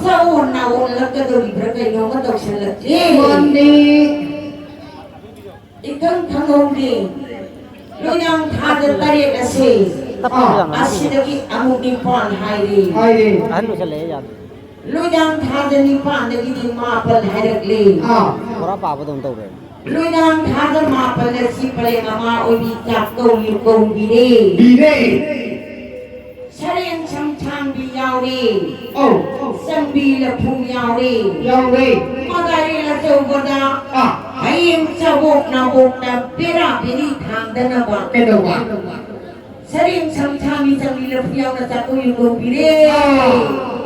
ꯆꯥꯑꯣꯟ ꯅꯥꯑꯣꯟꯂꯛꯀꯗꯧꯔꯤꯕ꯭ꯔꯥ ꯀꯩꯅꯣꯝꯃ ꯇꯧꯁꯜꯂꯛꯂꯦ꯫ ꯃꯥꯅꯤ꯫ ꯏꯈꯪ ꯈꯪꯍꯧꯗꯦ꯫ ꯂꯣꯏꯌꯥꯡ ꯊꯥꯗ ꯇꯔꯦꯠ ꯑꯁꯦ꯫ ꯑꯥ꯫ ꯑꯁꯤꯗꯒꯤ ꯑꯃꯨꯛ ꯅꯤꯄꯥꯟ ꯍꯥꯏꯔꯦ꯫ ꯍꯥꯏꯔꯦ꯫ ꯑꯍꯟ ꯑꯣꯏꯁꯜꯂꯛꯑꯦ ꯌꯥꯗ꯭ꯔꯦ꯫ ꯂꯣꯏꯌꯥꯡ ꯊꯥꯗ ꯅꯤꯄꯥꯟꯗꯒꯤꯗꯤ ꯃꯥꯄꯜ ꯍꯥꯏꯔꯛꯂꯦ꯫ ꯑꯥ꯫ ꯕꯣꯔꯥ ꯄꯥꯕꯗꯧꯅ ꯇꯧꯔꯦ꯫ ꯂꯣꯏꯌꯥꯡ ꯊꯥꯗ ꯃꯥꯄꯜ ꯑꯁꯤ ꯄꯂꯦꯝ ꯃꯃꯥ ꯑꯣꯏꯕꯤ ꯆꯥꯛꯀꯧ ꯀꯧꯕꯤꯔꯦ꯫ ꯕꯤꯔꯦ꯫ ꯁꯔꯦꯡ ꯁꯝꯊꯥꯡꯕꯤ ꯌꯥꯎꯔꯦ꯫ ꯑꯧ꯫ ꯆꯪꯕꯤ ꯂꯐꯨ ꯌꯥꯎꯔꯦ꯫ ꯌꯥꯎꯔꯦ꯫ ꯃꯗꯥꯏꯔꯦꯜ ꯑꯆꯧꯕꯗ ꯑꯥ꯫ ꯍꯌꯦꯡ ꯆꯥꯕꯣꯛ ꯅꯥꯕꯣꯛꯇ ꯕꯦꯔꯥ ꯕꯦꯔꯤ ꯊꯥꯡꯗꯅꯕ꯫ ꯀꯩꯗꯧꯕ? ꯁꯔꯦꯡ ꯁꯝꯊꯥꯡꯕꯤ ꯆꯪꯕꯤ ꯂꯐꯨ ꯌꯥꯎꯅ ꯆꯥꯛꯀꯧ ꯀꯧꯕꯤꯔꯦ꯫ ꯑꯥ꯫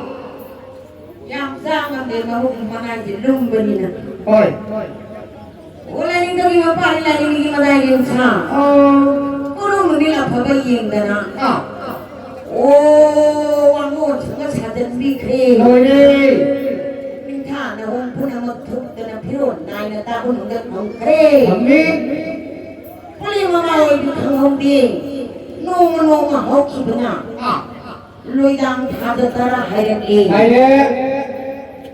ꯌꯥꯝ ꯆꯥ ꯉꯝꯗꯦ, ꯃꯍꯨꯠ ꯃꯅꯥꯏꯁꯦ ꯂꯨꯝꯕꯅꯤꯅ꯫ ꯍꯣꯏ꯫ ꯑꯣ, ꯂꯥꯏꯅꯤꯡꯊꯧꯒꯤ ꯃꯄꯥꯅꯤ, ꯂꯥꯏꯅꯤꯡꯊꯧꯒꯤ ꯃꯅꯥꯏ ꯂꯦꯝꯁꯥ꯫ ꯑꯥ꯫ ꯀꯣꯅꯨꯡ ꯅꯨꯃꯤꯠ ꯑꯐꯕ ꯌꯦꯡꯗꯅ꯫ ꯑꯥ꯫ ꯑꯣ, ꯋꯥꯉꯣꯟ ꯁꯪꯒ ꯁꯥꯖꯟꯕꯤꯈ꯭ꯔꯦ꯫ ꯂꯣꯏꯔꯦ꯫ ꯅꯤꯡꯊꯥꯅ ꯍꯣꯡ ꯄꯨꯝꯅꯃꯛ ꯊꯨꯞꯇꯅ ꯐꯤꯔꯣꯜ ꯅꯥꯏꯅ ꯇꯥꯕ ꯅꯨꯡꯗ ꯐꯪꯈ꯭ꯔꯦ꯫ ꯐꯪꯉꯤ꯫ ꯄꯨꯂꯤ ꯃꯃꯥ ꯑꯣꯏꯕꯤ ꯈꯪꯍꯧꯗꯦ꯫ ꯅꯣꯡꯃ ꯅꯣꯡꯃ ꯍꯧꯈꯤꯕꯅ꯫ ꯑꯥ꯫ ꯂꯣꯏꯗꯥꯡ ꯊꯥꯗ ꯇꯔꯥ ꯍꯥꯏꯔꯛꯂꯦ꯫ ꯍꯥꯏꯔꯦ꯫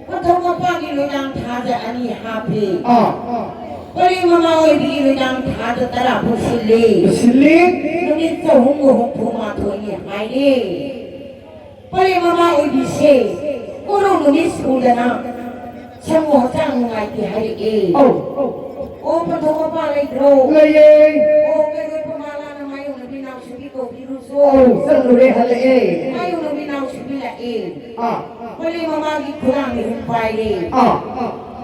ꯄꯟꯊꯧ ꯃꯄꯥꯒꯤ ꯂꯣꯏꯗꯥꯡ ꯊꯥꯗ ꯑꯅꯤ ꯍꯥꯞꯄꯦ꯫ ꯑꯥ꯫ ꯄꯔꯦꯡ ꯃꯃꯥ ꯑꯣꯏꯕꯤꯒꯤ ꯂꯣꯏꯗꯥꯡ ꯊꯥꯗ ꯇꯔꯥ ꯄꯨꯁꯤꯜꯂꯤ꯫ ꯄꯨꯁꯤꯜꯂꯤ꯫ ꯅꯨꯃꯤꯠ ꯆꯍꯨꯝꯒ ꯍꯨꯝꯐꯨ ꯃꯥꯊꯣꯏꯅꯤ ꯍꯥꯏꯔꯦ꯫ ꯄꯔꯦꯡ ꯃꯃꯥ ꯑꯣꯏꯕꯤꯁꯦ ꯀꯣꯔꯧ ꯅꯨꯃꯤꯠ ꯁꯨꯗꯅ ꯁꯪꯒꯣ ꯍꯛꯆꯥꯡ ꯅꯨꯡꯉꯥꯏꯇꯦ ꯍꯥꯏꯔꯛꯑꯦ꯫ ꯑꯧ꯫ ꯑꯣ, ꯄꯟꯊꯧ ꯃꯄꯥ ꯂꯩꯇ꯭ꯔꯣ? ꯂꯩꯌꯦ꯫ ꯑꯣ, ꯀꯩꯔꯣꯏ ꯄꯃꯥ ꯂꯥꯅ ꯃꯥꯌꯣꯡꯅꯕꯤ ꯅꯥꯎꯁꯨꯕꯤ ꯀꯧꯕꯤꯔꯨꯁꯣ꯫ ꯑꯧ, ꯆꯠꯂꯨꯔꯦ, ꯍꯜꯂꯛꯑꯦ꯫ ꯃꯥꯌꯣꯡꯅꯕꯤ ꯅꯥꯎꯁꯨꯕꯤ ꯂꯥꯛꯑꯦ꯫ ꯑꯥ꯫ ꯄꯔꯦꯡ ꯃꯃꯥꯒꯤ ꯈꯨꯗꯥꯡ ꯃꯤꯍꯨꯟ ꯄꯥꯏꯔꯦ꯫ ꯑꯥ꯫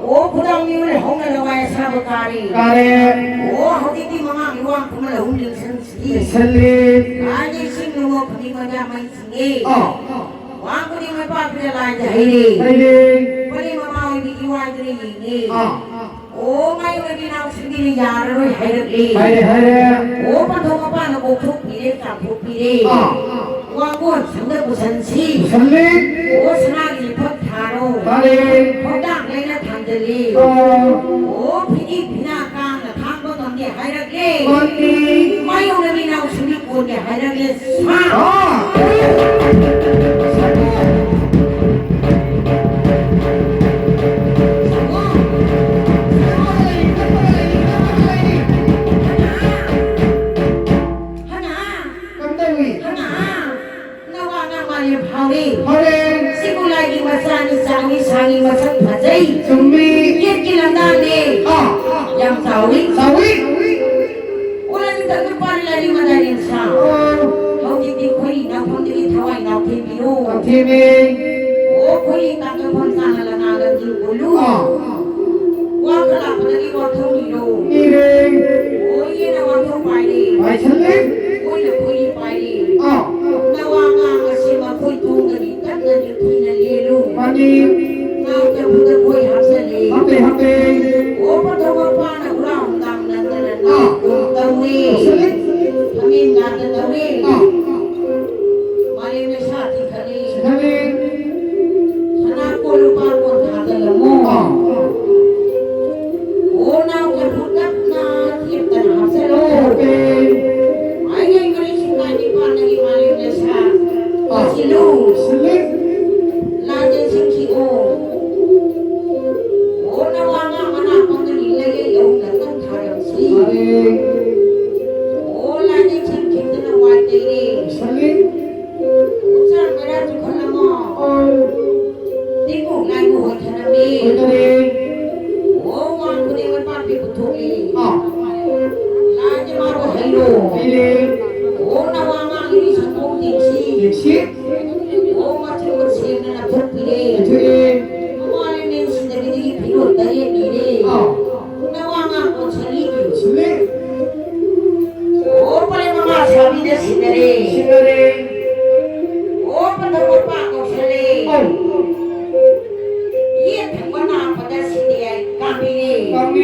ꯑꯣ, ꯈꯨꯗꯥꯡ ꯃꯤꯍꯨꯟ ꯍꯧꯅ ꯂꯋꯥꯏ ꯑꯁꯥꯕ ꯀꯥꯔꯦ꯫ ꯀꯥꯔꯦ꯫ ꯑꯣ, ꯍꯧꯖꯤꯛꯇꯤ ꯃꯃꯥꯒꯤ ꯋꯥꯡ ꯈꯨꯃꯟ ꯑꯍꯨꯝ ꯂꯦꯡꯁꯟ ꯂꯩꯁꯜꯂꯤ꯫ ꯂꯥꯏꯒꯤ ꯏꯁꯤꯡ ꯂꯨꯝꯃ ꯐꯨꯅꯤꯡ ꯃꯩꯕꯥ ꯃꯩ ꯆꯤꯡꯉꯤ꯫ ꯑꯥ꯫ ꯋꯥꯡ ꯈꯨꯗꯤꯡ ꯃꯩꯄꯥꯛꯁꯤꯗ ꯂꯥꯏꯗ ꯍꯩꯔꯦ꯫ ꯍꯩꯔꯦ꯫ ꯄꯔꯦꯡ ꯃꯃꯥ ꯑꯣꯏꯕꯤꯒꯤ ꯋꯥꯏꯗꯨꯅ ꯌꯦꯡꯉꯤ꯫ ꯑꯥ꯫ ꯑꯣ, ꯃꯥꯏ ꯑꯣꯏꯕꯤ ꯏꯅꯥꯎꯁꯤꯡꯒꯤꯗꯤ ꯌꯥꯔꯔꯣꯏ ꯍꯥꯏꯔꯛꯂꯦ꯫ ꯍꯥꯏꯔꯦ, ꯍꯥꯏꯔꯦ꯫ ꯑꯣ, ꯄꯟꯊꯧ ꯃꯄꯥꯅ ꯀꯣꯛꯊꯣꯛꯄꯤꯔꯦ, ꯆꯥꯝꯊꯣꯛꯄꯤꯔꯦ꯫ ꯑꯥ꯫ ꯋꯥꯡꯒꯣꯟ ꯁꯪꯗ ꯄꯨꯁꯟꯁꯤ꯫ ꯄꯨꯁꯜꯂꯤ꯫ ꯑꯣ, ꯁꯅꯥꯒꯤ ꯂꯨꯈꯝ ꯊꯥꯔꯣ꯫ ꯊꯥꯔꯦ꯫ ꯊꯧꯗꯥꯡ ꯂꯩꯅ ꯊꯥꯡꯖꯜꯂꯤ꯫ ꯑꯥ꯫ ꯑꯣ, ꯐꯤꯗꯤ ꯐꯤꯅꯥ ꯀꯥꯡꯅ ꯊꯥꯡꯕ ꯉꯝꯗꯦ ꯍꯥꯏꯔꯛꯂꯦ꯫ ꯃꯥꯅꯤ꯫ ꯃꯥꯏꯌꯣꯛꯅꯕꯤ ꯏꯅꯥꯎꯁꯤꯡꯗꯤ ꯀꯣꯟꯗꯦ ꯍꯥꯏꯔꯛꯂꯦ꯫ ꯁꯥ꯫ ꯑꯥ꯫ ꯍꯅꯥ! ꯀꯝꯗꯧꯏ? ꯍꯅꯥ! ꯅꯋꯥ ꯉꯥꯡ ꯃꯥꯜꯂꯦ ꯐꯥꯎꯔꯦ꯫ ꯐꯥꯎꯔꯦ꯫ ꯁꯤꯕꯨ ꯂꯥꯏꯒꯤ ꯃꯆꯥꯅꯤ, ꯆꯥꯎꯏ, ꯁꯥꯡꯏ, ꯃꯁꯛ ꯐꯖꯩ꯫ ꯆꯨꯝꯃꯤ꯫ ꯌꯦꯠꯀꯤ ꯂꯝꯗꯥꯡꯅꯦ꯫ ꯑꯥ꯫ ꯌꯥꯝ ꯆꯥꯎꯏ꯫ ꯆꯥꯎꯏ꯫ ꯑꯣ, ꯂꯥꯏꯅꯤꯡꯊꯧ ꯅꯨꯄꯥꯅꯤ, ꯂꯥꯏꯅꯤꯡ ꯃꯗꯥꯏꯅꯤꯡ ꯁꯥ꯫ ꯑꯥ꯫ ꯍꯧꯖꯤꯛꯇꯤ ꯈꯣꯏꯔꯤ ꯅꯥꯎꯐꯝꯗꯒꯤ ꯊꯋꯥꯏ ꯅꯥꯎꯊꯦꯝꯕꯤꯔꯣ꯫ ꯅꯥꯎꯊꯦꯝꯕꯤ꯫ ꯑꯣ, ꯈꯣꯏꯔꯤ ꯇꯥꯡꯖꯐꯝ ꯆꯥꯅ ꯂꯅꯥ ꯂꯝꯖꯤꯡ ꯄꯨꯜꯂꯨ꯫ ꯑꯥ꯫ ꯋꯥ ꯈꯔ ꯂꯥꯛꯄꯗꯒꯤ ꯋꯥꯊꯧ ꯅꯤꯔꯣ꯫ ꯅꯤꯔꯦ꯫ ꯑꯣ, ꯏꯌꯦꯅ ꯋꯥꯊꯧ ꯄꯥꯏꯔꯦ꯫ ꯄꯥꯏꯁꯜꯂꯦ꯫ ꯈꯣꯏꯅ ꯈꯣꯏꯔꯤ ꯄꯥꯏꯔꯦ꯫ ꯑꯥ꯫ ꯅꯋꯥ ꯉꯥꯡ ꯑꯁꯤ ꯃꯈꯣꯏ ꯊꯣꯡꯒꯅꯤ꯫ ꯀꯟꯅ ꯅꯤꯡꯊꯤꯅ ꯂꯦꯜꯂꯨ꯫ ꯃꯥꯅꯤ꯫ ꯉꯥ ꯆꯐꯨꯗ ꯈꯣꯏ ꯍꯥꯞꯆꯜꯂꯤ꯫ ꯍꯥꯞꯄꯦ, ꯍꯥꯞꯄꯦ꯫ ꯑꯣ, ꯄꯟꯊꯧ ꯃꯄꯥꯅ ꯍꯨꯔꯥ ꯍꯨꯟꯗꯥꯡ ꯅꯪꯗꯅ ꯑꯥ꯫ ꯅꯥꯎ ꯀꯣꯡ ꯇꯧꯏ꯫ ꯇꯧꯁꯜꯂꯤ꯫ ꯍꯥꯃꯦꯡ ꯉꯥꯛꯇ ꯇꯧꯏ꯫ ꯑꯥ꯫ ꯃꯥꯂꯦꯝꯅ ꯁꯥ ꯊꯤꯈꯠꯂꯤ꯫ ꯊꯤꯈꯠꯂꯤ꯫ ꯁꯅꯥ ꯀꯣꯜ ꯂꯨꯄꯥ ꯀꯣꯜ ꯊꯥꯖꯜꯂꯝꯃꯣ꯫ ꯑꯥ꯫ ꯑꯣ, ꯅꯥꯎ ꯆꯐꯨ ꯇꯞꯅ ꯊꯦꯛꯇꯅ ꯍꯥꯞꯆꯜꯂꯣ꯫ ꯍꯥꯞꯄꯦ꯫ ꯍꯥꯏꯅꯩ ꯃꯔꯤꯁꯤꯡ ꯂꯥꯏ ꯅꯤꯄꯥꯟꯗꯒꯤ ꯃꯥꯂꯦꯝꯅ ꯁꯥ ꯑꯥ꯫ ꯁꯤꯜꯂꯨ꯫ ꯁꯤꯜꯂꯤ꯫ ꯂꯥꯏꯗ ꯆꯤꯡꯈꯤꯑꯣ꯫ ꯑꯣ, ꯅꯋꯥ ꯉꯥ ꯃꯅꯥ ꯄꯪꯒꯅꯤ ꯂꯩꯌꯦ ꯌꯧꯅ ꯀꯟ ꯊꯥꯔꯝꯁꯤ꯫ ꯃꯥꯅꯤ꯫ ꯑꯣ, ꯂꯥꯏꯗ ꯆꯤꯡꯈꯤꯗꯅ ꯋꯥꯏ ꯇꯩꯔꯦ꯫ ꯁꯜꯂꯤ꯫ ꯎꯆꯥꯟ ꯃꯩꯔꯥ ꯆꯨꯈꯠꯂꯝꯃꯣ꯫ ꯑꯣ꯫ ꯇꯤꯡꯒꯣꯡ ꯂꯥꯏꯕꯨ ꯍꯣꯏꯊꯔꯝꯃꯤ꯫ ꯍꯣꯏꯊꯔꯦ꯫ ꯑꯣ, ꯋꯥꯡ ꯈꯨꯗꯤꯡꯃꯛ ꯄꯥꯛꯄꯤ ꯄꯨꯊꯣꯛꯏ꯫ ꯑꯥ꯫ ꯂꯥꯏꯗ ꯃꯥꯕꯨ ꯍꯩꯔꯣ꯫ ꯍꯩꯔꯦ꯫ ꯑꯣ, ꯅꯋꯥ ꯉꯥꯡ ꯏꯔꯨ ꯁꯪꯒꯣꯝ ꯇꯦꯛꯁꯤ꯫ ꯇꯦꯛꯁꯤ꯫ ꯑꯣ, ꯃꯆꯨ ꯃꯁꯦꯡꯅ ꯂꯧꯊꯣꯛꯄꯤꯔꯦ꯫ ꯂꯧꯊꯣꯛꯑꯦ꯫ ꯃꯃꯥ ꯂꯩꯃꯦꯟ ꯁꯤꯗꯕꯤꯗꯒꯤ ꯐꯤꯔꯣꯜ ꯇꯔꯦꯠ ꯅꯤꯔꯦ꯫ ꯑꯥ꯫ ꯅꯋꯥ ꯉꯥꯡ ꯀꯣꯟꯁꯜꯂꯤ꯫ ꯁꯤꯜꯂꯤ꯫ ꯑꯣ, ꯄꯔꯦꯡ ꯃꯃꯥ ꯁꯥꯕꯤꯗ ꯁꯤꯟꯅꯔꯦ꯫ ꯁꯤꯟꯅꯔꯦ꯫ ꯑꯣ, ꯄꯟꯊꯧ ꯃꯄꯥ ꯀꯧꯁꯜꯂꯦ꯫ ꯑꯧ꯫ ꯌꯦꯠ ꯊꯪꯕ ꯅꯥꯄꯗ ꯁꯤꯟꯅ ꯌꯥꯏ ꯀꯥꯝꯕꯤꯔꯦ꯫ ꯀꯥꯝꯕꯤ-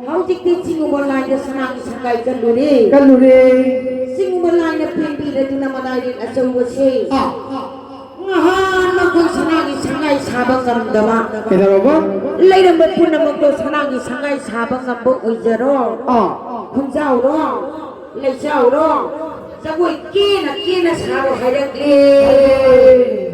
ꯍꯧꯖꯤꯛꯇꯤ ꯆꯤꯡꯉꯨꯕ ꯂꯥꯏꯗ ꯁꯅꯥꯒꯤ ꯁꯪꯒꯥꯏ ꯀꯜꯂꯨꯔꯦ꯫ ꯀꯜꯂꯨꯔꯦ꯫ ꯆꯤꯡꯉꯨꯕ ꯂꯥꯏꯅ ꯄꯦꯟꯕꯤꯔꯗꯨꯅ ꯃꯂꯥꯏꯔꯦꯟ ꯑꯆꯧꯕꯁꯦ ꯑꯥ꯫ ꯉꯍꯥꯟ ꯃꯈꯣꯏ ꯁꯅꯥꯒꯤ ꯁꯪꯒꯥꯏ ꯁꯥꯕ ꯉꯝꯗꯕ ꯀꯩꯗꯧꯔꯕ? ꯂꯩꯔꯝꯕ ꯄꯨꯝꯅꯃꯛꯇꯣ ꯁꯅꯥꯒꯤ ꯁꯪꯒꯥꯏ ꯁꯥꯕ ꯉꯝꯕ ꯑꯣꯏꯖꯔꯣ꯫ ꯑꯥ꯫ ꯈꯨꯟꯖꯥꯎꯔꯣ, ꯂꯩꯆꯥꯎꯔꯣ, ꯖꯒꯣꯏ ꯀꯦꯅ ꯀꯦꯅ ꯁꯥꯔꯣ ꯍꯥꯏꯔꯛꯂꯦ꯫